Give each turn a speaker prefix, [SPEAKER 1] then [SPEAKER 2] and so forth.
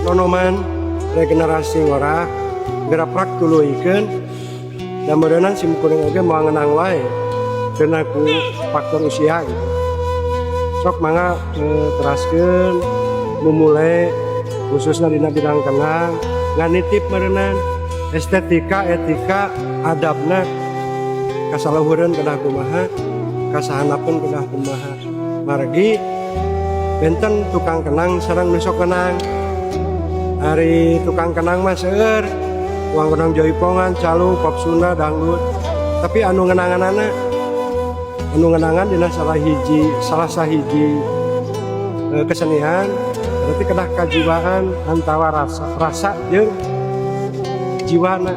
[SPEAKER 1] Nonoman regenerasi ngora geraprak tuluykeun dan meureunan sim kuring oge moal ngenang wae karena ku faktor usia gitu. Sok mangga teraskeun memulai, khususnya dina bidang kendang, nganitip meureunan estetika, etika, adabna, kasaluhureun kedah kumaha, kasahandapeun kedah kumaha, margi benten tukang kendang sareng nu sok kendang. Ari tukang kendang mah seueur, tukang kendang jaipongan, calung, pop Sunda, dangdut, tapi anu ngenanganana, anu ngenangan dina salah sahiji kesenian berarti kedah kajiwaan antara rasa rasa jeung jiwana.